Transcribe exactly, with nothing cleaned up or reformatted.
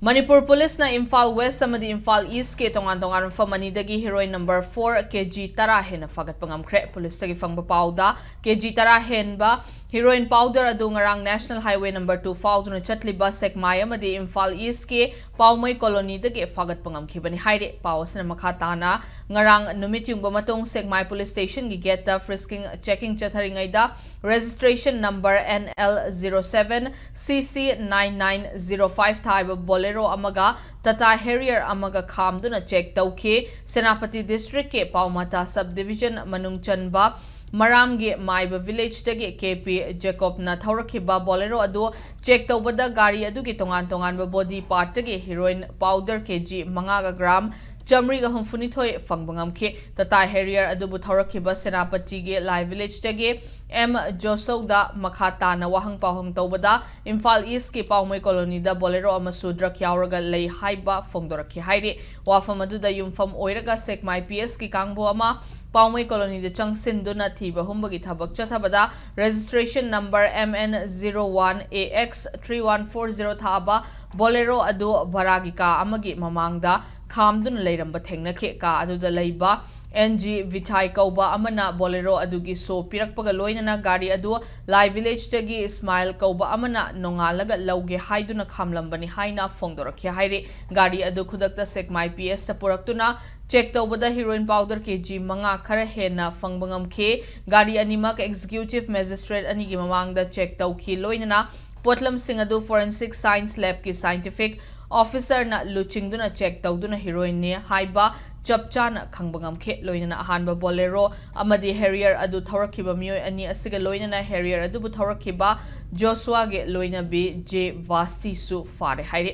ꯃꯅꯤꯄꯨꯔ ꯄꯨꯂꯤꯁꯅ ꯏꯝꯐꯥꯜ ꯋꯦꯁ ꯑꯃꯗꯤ ꯏꯝꯐꯥꯜ ꯏꯁꯀꯤ ꯇꯣꯉꯥꯟ ꯇꯣꯉꯥꯟꯕ ꯃꯐꯝ ꯑꯅꯤꯗꯒꯤ ꯍꯤꯔꯣꯏꯟ ꯅꯝꯕꯔ ꯐꯣꯔ ꯀꯦ ꯖꯤ ꯇꯔꯥ ꯍꯦꯟꯅ ꯐꯥꯒꯠꯄ ꯉꯝꯈ꯭ꯔꯦ꯫ ꯄꯨꯂꯤꯁꯇꯒꯤ ꯐꯪꯕ ꯄꯥꯎꯗ ꯀꯦ ꯖꯤ ꯇꯔꯥ ꯍꯦꯟꯕ ꯍꯤꯔꯣꯏꯟ ꯄꯥꯎꯗꯔ ꯑꯗꯨ ꯉꯔꯥꯡ ꯅꯦꯁꯅꯦꯜ ꯍꯥꯏꯋꯦ ꯅꯝꯕꯔ ꯇꯨ ꯐꯥꯎꯗꯨꯅ ꯆꯠꯂꯤꯕ ꯁꯦꯛꯃꯥꯏ ꯑꯃꯗꯤ ꯏꯝꯐꯥꯜ ꯏꯁꯀꯤ ꯄꯥꯎꯃꯩ ꯀꯣꯂꯣꯅꯤꯗꯒꯤ ꯐꯥꯒꯠꯄ ꯉꯝꯈꯤꯕꯅꯤ ꯍꯥꯏꯔꯤ꯫ ꯄꯥꯎ ꯑꯁꯤꯅ ꯃꯈꯥ ꯇꯥꯅ ꯉꯔꯥꯡ ꯅꯨꯃꯤꯠ ꯌꯨꯡꯕ ꯃꯇꯨꯡ ꯁꯦꯛꯃꯥꯏ ꯄꯨꯂꯤꯁ ꯁ꯭ꯇꯦꯁꯟꯒꯤ ꯒꯦꯠꯇ ꯐ꯭ꯔꯤꯁꯀꯤꯡ ꯆꯦꯀꯤꯡ ꯆꯠꯊꯔꯤꯉꯩꯗ registration number N L zero seven C C nine nine zero five ꯊꯥꯏꯕ ꯕꯣꯂꯦꯔꯣ ꯑꯃꯒ ꯇꯥꯇꯥ ꯍꯦꯔꯤꯌꯔ ꯑꯃꯒ ꯈꯥꯝꯗꯨꯅ ꯆꯦꯛ ꯇꯧꯈꯤ꯫ ꯁꯦꯅꯥꯄꯇꯤ ꯗꯤꯁꯇ꯭ꯔꯤꯛꯀꯤ ꯄꯥꯎꯃꯥꯇꯥ ꯁꯕ ꯗꯤꯕꯤꯖꯟ ꯃꯅꯨꯡ ꯆꯟꯕ ꯃꯔꯥꯝꯒꯤ ꯃꯥꯏꯕ ꯚꯤꯂꯦꯖꯇꯒꯤ ꯀꯦ ꯄꯤ ꯖꯦꯀꯣꯕꯅ ꯊꯧꯔꯛꯈꯤꯕ ꯕꯣꯂꯦꯔꯣ ꯑꯗꯨ ꯆꯦꯛ ꯇꯧꯕꯗ ꯒꯥꯔꯤ ꯑꯗꯨꯒꯤ ꯇꯣꯉꯥꯟ ꯇꯣꯉꯥꯟꯕ ꯕꯣꯗꯤ ꯄꯥꯔꯠꯇꯒꯤ ꯍꯤꯔꯣꯏꯟ ꯄꯥꯎꯗꯔ ꯀꯦ ꯖꯤ ꯃꯉꯥꯒ ꯒ꯭ꯔꯥꯝ ꯆꯥꯃꯔꯤꯒ ꯍꯨꯝꯐꯨꯅꯤꯊꯣꯏ ꯐꯪꯕ ꯉꯝꯈꯤ꯫ ꯇꯥꯇꯥ ꯍꯦꯔꯤꯌꯔ ꯑꯗꯨꯕꯨ ꯊꯧꯔꯛꯈꯤꯕ ꯁꯦꯅꯥꯄꯇꯤꯒꯤ ꯂꯥꯏ ꯚꯤꯂꯦꯖꯇꯒꯤ ꯑꯦꯝ ꯖꯣꯁꯧꯗ ꯃꯈꯥ ꯇꯥꯅ ꯋꯥꯍꯪ ꯄꯥꯎꯍꯪ ꯇꯧꯕꯗ ꯏꯝꯐꯥꯜ ꯏꯁꯀꯤ ꯄꯥꯎꯃꯩ ꯀꯣꯂꯣꯅꯤꯗ ꯕꯣꯂꯦꯔꯣ ꯑꯃꯁꯨ ꯗ꯭ꯔꯒ ꯌꯥꯎꯔꯒ ꯂꯩ ꯍꯥꯏꯕ ꯐꯣꯡꯗꯣꯔꯛꯈꯤ ꯍꯥꯏꯔꯤ꯫ ꯋꯥꯐꯝ ꯑꯗꯨꯗ ꯌꯨꯝꯐꯝ ꯑꯣꯏꯔꯒ ꯁꯦꯛꯃꯥꯏ ꯄꯤ ꯑꯦꯁꯀꯤ ꯀꯥꯡꯕꯨ ꯑꯃ ꯄꯥꯎꯃꯩ ꯀꯣꯂꯣꯅꯤꯗ ꯆꯪꯁꯤꯟꯗꯨꯅ ꯊꯤꯕ ꯍꯨꯝꯕꯒꯤ ꯊꯕꯛ ꯆꯠꯊꯕꯗ registration number M N zero one A X three one four zero ꯊꯥꯕ ꯕꯣꯂꯦꯔꯣ ꯑꯗꯨ ꯚꯔꯥꯒꯤ ꯀꯥ ꯑꯃꯒꯤ ꯃꯃꯥꯡꯗ ꯈꯥꯝꯗꯨꯅ ꯂꯩꯔꯝꯕ ꯊꯦꯡꯅꯈꯤ꯫ ꯀꯥ ꯑꯗꯨꯗ ꯂꯩꯕ ꯑꯦꯟ ꯖꯤ ꯚꯤꯊꯥꯏ ꯀꯧꯕ ꯑꯃꯅ ꯕꯣꯂꯦꯔꯣ ꯑꯗꯨꯒꯤ ꯁꯣ ꯄꯤꯔꯛꯄꯒ ꯂꯣꯏꯅꯅ ꯒꯥꯔꯤ ꯑꯗꯨ ꯂꯥꯏ ꯚꯤꯂꯦꯖꯇꯒꯤ ꯏꯁꯃꯥꯏꯜ ꯀꯧꯕ ꯑꯃꯅ ꯅꯣꯡꯉꯥꯜꯂꯒ ꯂꯧꯒꯦ ꯍꯥꯏꯗꯨꯅ ꯈꯥꯝꯂꯝꯕꯅꯤ ꯍꯥꯏꯅ ꯐꯣꯡꯗꯣꯔꯛꯈꯤ ꯍꯥꯏꯔꯤ꯫ ꯒꯥꯔꯤ ꯑꯗꯨ ꯈꯨꯗꯛꯇ ꯁꯦꯛꯃꯥꯏ ꯄꯤ ꯑꯦꯁꯇ ꯄꯨꯔꯛꯇꯨꯅ ꯆꯦꯛ ꯇꯧꯕꯗ ꯍꯤꯔꯣꯏꯟ ꯄꯥꯎꯗꯔ ꯀꯦ ꯖꯤ ꯃꯉꯥ ꯈꯔ ꯍꯦꯟꯅ ꯐꯪꯕ ꯉꯝꯈꯤ꯫ ꯒꯥꯔꯤ ꯑꯅꯤꯃꯛ ꯑꯦꯛꯖꯤꯀ꯭ꯌꯨꯇꯤꯚ ꯃꯦꯖꯤꯁꯇ꯭ꯔꯦꯠ ꯑꯅꯤꯒꯤ ꯃꯃꯥꯡꯗ ꯆꯦꯛ ꯇꯧꯈꯤ꯫ ꯂꯣꯏꯅꯅ ꯄꯣꯠꯂꯝꯁꯤꯡ ꯑꯗꯨ ꯐꯣꯔꯦꯟꯁꯤꯛ ꯁꯥꯏꯟꯁ ꯂꯦꯕꯀꯤ ꯁꯥꯏꯟꯇꯤꯐꯤꯛ ꯑꯣꯐꯤꯁꯔꯅ ꯂꯨꯆꯤꯡꯗꯨꯅ ꯆꯦꯛ ꯇꯧꯗꯨꯅ ꯍꯤꯔꯣꯏꯟꯅꯤ ꯍꯥꯏꯕ ꯆꯞ ꯆꯥꯅ ꯈꯪꯕ ꯉꯝꯈꯤ꯫ ꯂꯣꯏꯅꯅ ꯑꯍꯥꯟꯕ ꯕꯣꯂꯦꯔꯣ ꯑꯃꯗꯤ ꯍꯦꯔꯤꯌꯔ ꯑꯗꯨ ꯊꯧꯔꯛꯈꯤꯕ ꯃꯤꯑꯣꯏ ꯑꯅꯤ ꯑꯁꯤꯒ ꯂꯣꯏꯅꯅ ꯍꯦꯔꯤꯌꯔ ꯑꯗꯨꯕꯨ ꯊꯧꯔꯛꯈꯤꯕ ꯖꯣꯁꯨꯋꯥꯒꯤ ꯂꯣꯏꯅꯕꯤ ꯖꯦ ꯚꯥꯁꯇꯤꯁꯨ ꯐꯥꯔꯦ ꯍꯥꯏꯔꯤ꯫